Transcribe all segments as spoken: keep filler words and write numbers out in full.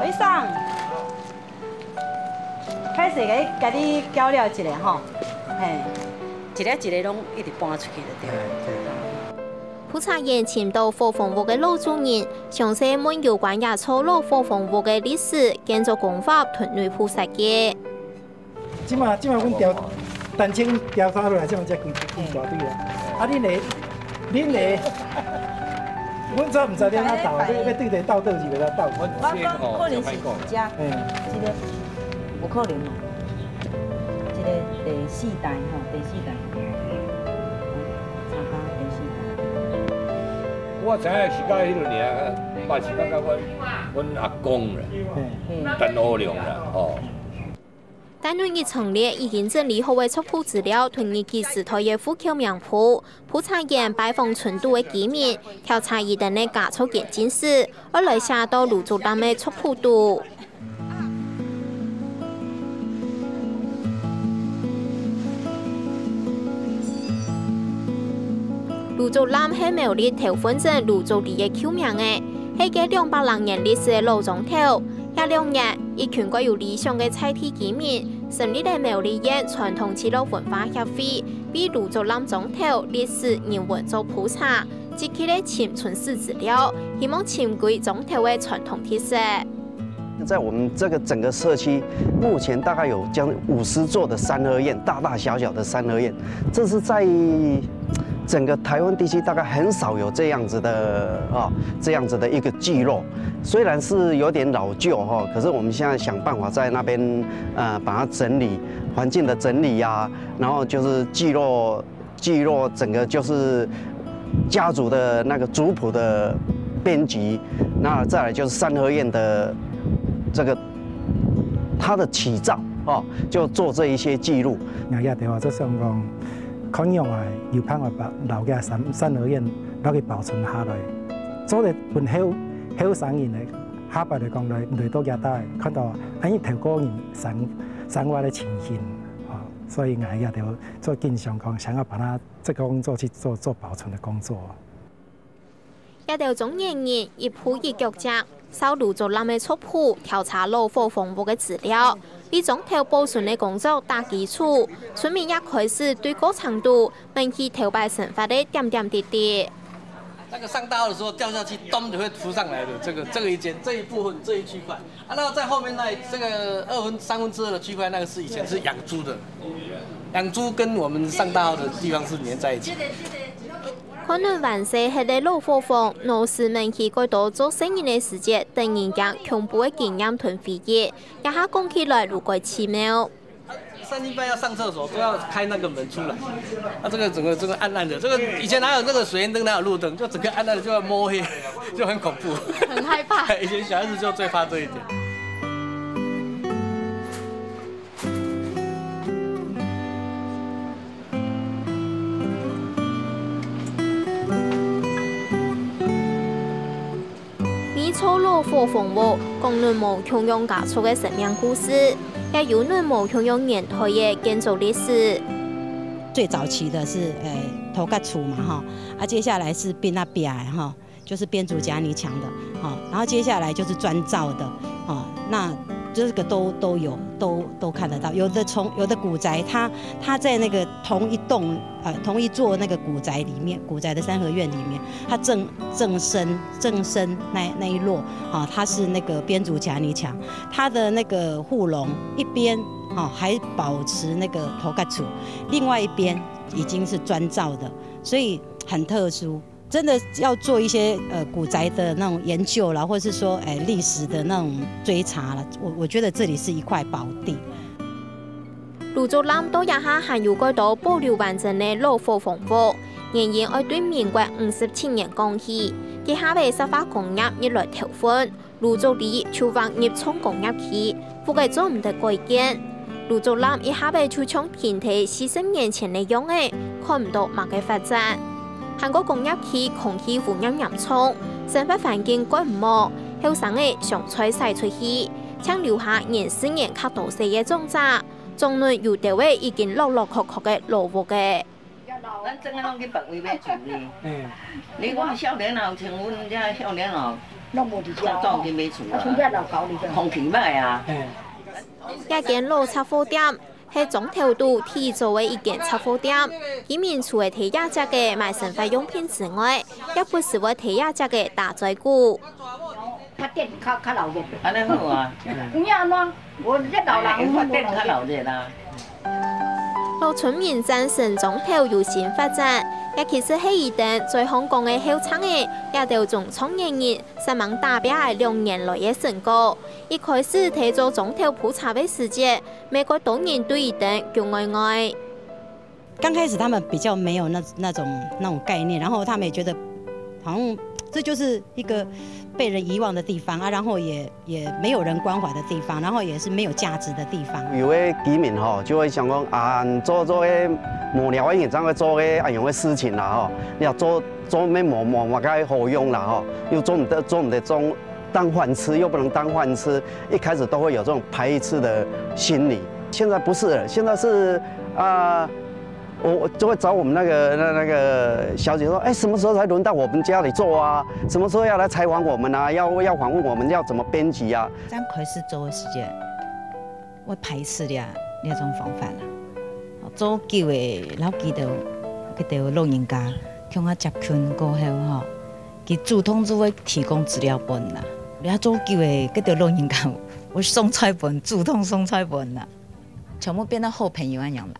先生，開始甲你，甲你交流一下吼，嘿，一个一个攏一直搬出去就對了。埔茶園尋到伙房屋个老主人，詳細問有關這座老伙房屋个歷史、建築工法同內部設計。 這馬，這馬阮調，單淨調查落來，這馬才幾，幾大堆啊。啊，恁个，恁个，阮煞毋知你哪鬥，你欲對著鬥倒去，袂使鬥。阮這吼，可能是真歹講。一隻，嘿。一个，有可能哦。一个第四代吼，第四代。查埔第四代。我知影是到迄陣爾，嘛是到到阮，阮阿公啦，嘿。陳和良啦，吼。 單元一陳列已經整理好个族譜資料同日據時代个戶口名簿，埔茶園拜訪村肚个居民，調查佢等个家族間正史，愛來寫到盧竹林个族譜肚。盧竹林係苗栗頭份鎮蘆竹里个舊名仔，係一個兩百零年歷史个老庄頭。這兩年， 一群蓋有理想个在地居民，成立了苗栗縣傳統聚落文化協會，為蘆竹林庄頭歷史人文做普查，積極个尋村史資料，希望尋歸庄頭个傳統特色。在我們這個整個社區，目前大概有將近五十座的三合院，大大小小的三合院，這是在整個台灣地區大概很少有這樣子的，哦，這樣子的一個聚落。 雖然是有點老舊哈，可是我們現在想辦法在那邊，呃，把它整理，環境的整理呀，然後就是聚落，聚落整個就是家族的那個族譜的編輯，那再來就是三合院的這個它的起造哦，就做這一些記錄。𠊎這兜啊，就想講，看樣啊，有辦法把老家三，三合院落去保存下來，做得分後，後生人來 下擺來講來，來到這搭，看到恁樣頭過人生，生活个情形，吼，所以𠊎這兜做緊想講，想要把它這個工作去做，做保存的工作。這兜中年人一步一腳跡，掃蘆竹林个族譜，調查老伙房屋个資料，為庄頭保存个工作打基礎。村民也開始對過程肚 愐起頭擺生活个點點滴滴。那個上大號的時候掉下去，咚就會浮上來的，這個，這個一間，這一部分，這一區塊。啊，那在後面那，這個二分，三分之二的區塊，那個是以前是養豬的，養豬跟我們上大號的地方是連在一起。看等完事後个老伙房，老師們去蓋多做生意个時節，等人家恐怖个經驗同回憶，這下講起來都蓋奇妙。 三更半夜要上廁所，都要開那個門出來。啊，這個整個，這個暗暗的，這個以前哪有那個水煙燈，哪有路燈，就整個暗暗的，就要摸黑，就很恐怖。很害怕。以前小孩子就最怕這一點。 每座老伙房屋，講等無共樣家族个生命故事，也有等無共樣年代个建築歷史。最早期的是，呃，土角厝嘛，哈，啊，接下來是邊仔壁的，哈，就是編竹夾泥牆的，哈，然後接下來就是磚造的，哈，那這個都，都有，都，都看得到。有的從，有的古宅它，它在那個同一棟 呃，同一座那個古宅裡面，古宅的三合院裡面，它正，正身，正身那，那一落，啊，它是那個編竹夾泥牆，它的那個護龍一邊，啊，還保持那個土角厝，另外一邊已經是磚造的，所以很特殊。真的要做一些，呃，古宅的那種研究啦，或是說，哎，歷史的那種追查啦，我，我覺得這裡是一塊寶地。 蘆竹林到這下還有蓋多保留完整个老伙房屋，原因愛對民國五十七年講起，該下个石化工業一來頭份，蘆竹里就劃入重工業區，屋仔做毋得改建。蘆竹林一下个就像停在四十年前个樣仔，看毋到麼个發展。還過工業區空氣污染嚴重，生活環境蓋毋好，後生仔想再徙出去，淨留下年四年較多歲个長者。 庄內有兜仔已經落落殼殼个老屋仔。咱真个攏去別位買厝呢。嗯。你看少年人像阮遮少年人，攏無佇遮哦。早早去買厝啊。啊，像遮鬧交哩。空氣歹啊。嗯。這間老雜貨店係庄頭肚第一座个一間雜貨店，居民除了在這隻个買生活用品之外，也不時會在這隻个打嘴鼓。發展較，較鬧熱。按呢好啊。有影按怎？我這老人，哎，發展較鬧熱啊。 老村民贊成庄頭有新發展，這其實係佢等嘴項講个後生仔，這兜中壯年人煞猛打拚个兩年來个成果。一開始在做庄頭普查个時節，乜較多人對佢等噭呆呆。剛開始他們比較沒有那，那種，那種概念，然後他們也覺得好像這就是一個被人遺忘的地方啊，然後也 也沒有人關懷的地方，然後也是沒有價值的地方。有个居民吼，就會想講啊，做，做个無聊个人，正會做个恁樣个事情啦吼，你要做，做乜無，無麼个好用啦吼，又做毋得，做毋得做當飯吃，又不能當飯吃，一開始都會有這種排斥的心理。現在不是了，現在是啊， 我，我就會找我們那個，那，那個小姐說，哎，什麼時候才輪到我們家裡做啊？什麼時候要來採訪我們啊？要，要訪問我們，要怎麼編輯啊？正開始做个時節，會排斥這，這種方法啦。做久个，摎佢兜，佢兜老人家，共下接近過後吼，佢主動就會提供資料分啦。你做久个，佢兜老人家，會送菜分，主動送菜分啦。 全部變到好朋友恁樣啦。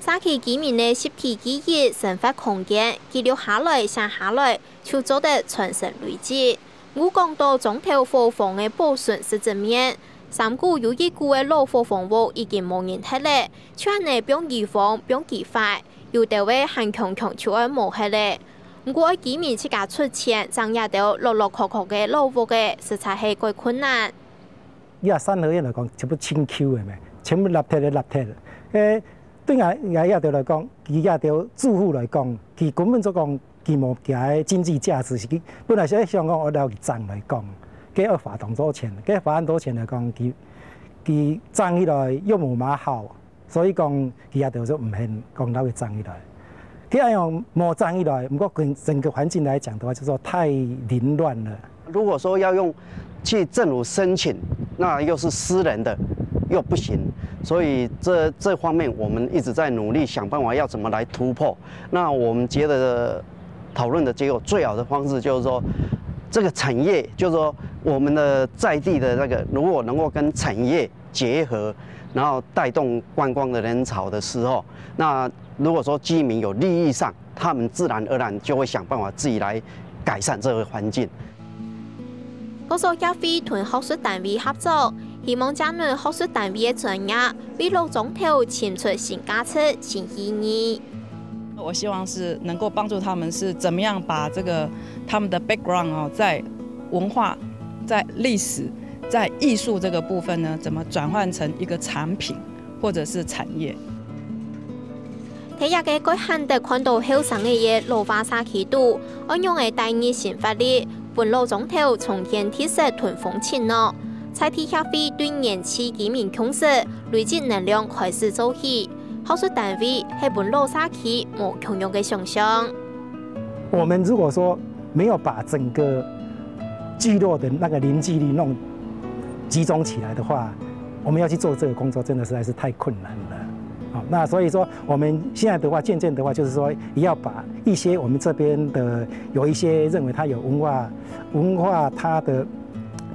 社區居民个實體記憶、生活空間，記錄下來、寫下來，就做得傳承累積。有講到庄頭伙房个保存實質面，山谷有一股个老伙房屋已經無人㧡了，就恁呢放佢荒、放佢壞，有兜个還強強就愛無忒了。毋過愛居民自家出錢，整這兜落落khó khó个老屋仔，實在係蓋困難。 以啊三合院來講，全部清舊个咩，全部落忒个落忒个。誒，對𠊎，𠊎這兜來講，佢這兜住戶來講，佢根本就講佢無佢个經濟價值，是佢本來是想講我了佢漲來講，佢愛花當多錢，佢花恁多錢來講，佢，佢漲起來又無麼好，所以講佢這兜就毋肯講了佢漲起來。佢恁樣無漲起來，毋過跟整個環境來講的話，就說太凌亂了。 如果說要用去政府申請，那又是私人的，又不行。所以這，這方面我們一直在努力想辦法要怎麼來突破。那我們覺得討論的結果最好的方式就是說，這個產業，就是說我們的在地的那個，如果能夠跟產業結合，然後帶動觀光的人潮的時候，那如果說居民有利益上，他們自然而然就會想辦法自己來改善這個環境。各所協會同學術單位合作，希望借用學術單位个專業，為老庄頭尋出新價值、新意義。我希望是能夠幫助他們，是怎麼樣把這個他們的 background 哦，在文化、在歷史、在藝術這個部分呢，怎麼轉換成一個產品或者是產業。在這個蓋罕得看到後生仔个老化社區肚，愛仰仔帶入新活力，分老庄頭重現特色同風情呢？在地協會對年輕居民共識，累積能量開始做起。 學術單位係分老社區無共樣个想像。我們如果說沒有把整個聚落的那個凝聚力弄集中起來的話，我們要去做這個工作，真的實在是太困難了。好，那所以說我們現在的話，漸漸的話，就是說也要把一些我們這邊的有一些認為它有文化文化它的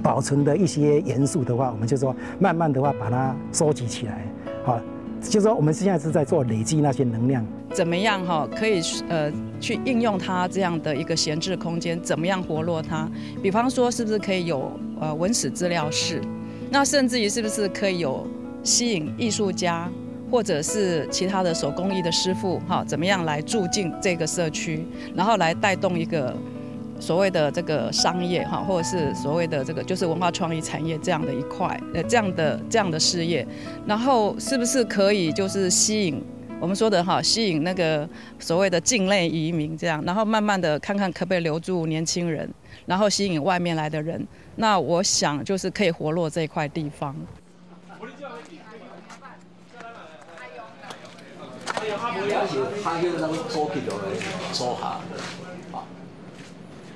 保存的一些元素的話，我們就說慢慢的话把它收集起来，好，就说我们现在是在做累积那些能量。怎么样哈，可以呃去应用它这样的一个闲置空间，怎么样活络它？比方说，是不是可以有呃文史资料室？那甚至于是不是可以有吸引艺术家或者是其他的手工艺的师傅哈，怎么样来住进这个社区，然后来带动一个所谓的这个商业哈，或者是所谓的这个就是文化创意产业这样的一块呃这样的这样的事业，然后是不是可以就是吸引我们说的哈，吸引那个所谓的境内移民这样，然后慢慢的看看可不可以留住年轻人，然后吸引外面来的人。那我想就是可以活络这一块地方。也是客人人做起來做下。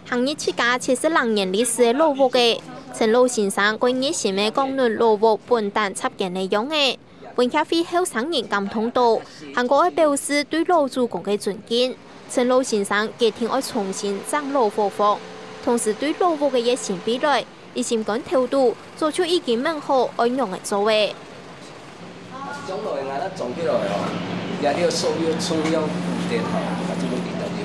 行入自家七十零年歷史个老屋仔，陳老先生蓋熱心个講論老屋本旦插間个樣仔，分協會後生人感動到，還過愛表示對老祖公个尊敬。陳老先生決定愛重新整老伙房，同時對老屋个熱心未來，一心肝頭肚，早就已經問好愛仰仔做仔。 將來𠊎若裝起來哦，這條所有重要古蹟吼，𠊎就會記得你。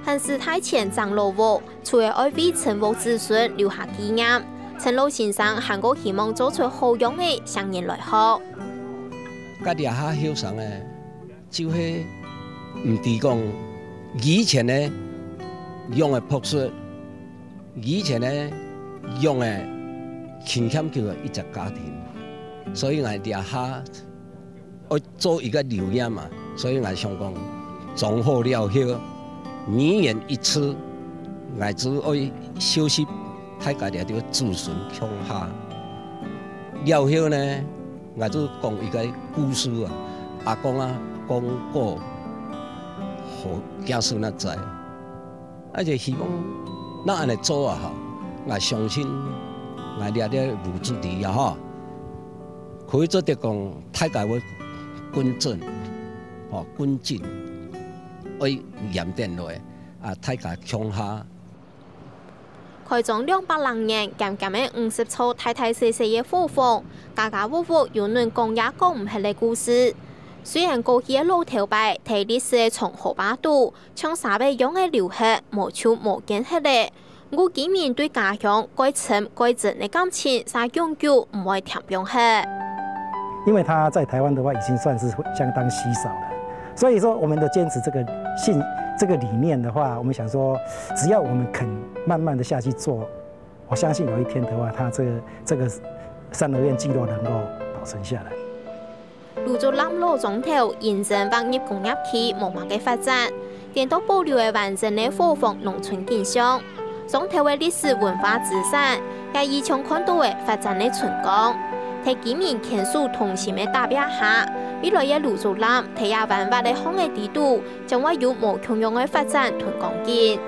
還係大錢整老屋，除了愛為陳屋子孫留下紀念，陳老先生還過希望做出好樣仔，請人來學。該這下後生个，就係毋知講以前个樣个樸素， 以前呢，用个勤儉求个一隻家庭，所以𠊎這下愛做一個留念嘛，所以𠊎想講，裝好了後，每年一次，𠊎就愛收集大家這兜子孫共下。了後呢，𠊎就講一個故事啊，阿公啊講過，好，子孫啊知。 啊，就希望若恁仔做啊吼，𠊎相信𠊎這兜無子弟啊吼，可以做得講大家會跟進，吼，跟進，愛嚴點落來，啊，大家共下。開張兩百零年，減減仔五十座大大細細个伙房，家家屋屋有恁講也講毋忒个故事。雖然過去个老頭擺，在歷史个長河壩肚， 像沙仔樣仔流忒，無就無見忒了。毋過居民對家鄉蓋深蓋真个感情，嗄永久毋會添放忒。因為它在台灣的話，已經算是相當稀少了。所以說，我們的堅持這個信，這個理念的話，我們想說，只要我們肯慢慢地下去做，我相信有一天的話，它這個，這個三合院聚落能夠保存下來。 蘆竹林老庄頭因為劃入工業區無麼个發展，顛倒保留了完整个伙房農村景象。庄頭个歷史文化資產，也因此看到了發展个春光。在居民牽手同心个打拚下，未來个蘆竹林在這彎彎个巷仔底肚，將會有無共樣个發展同光景。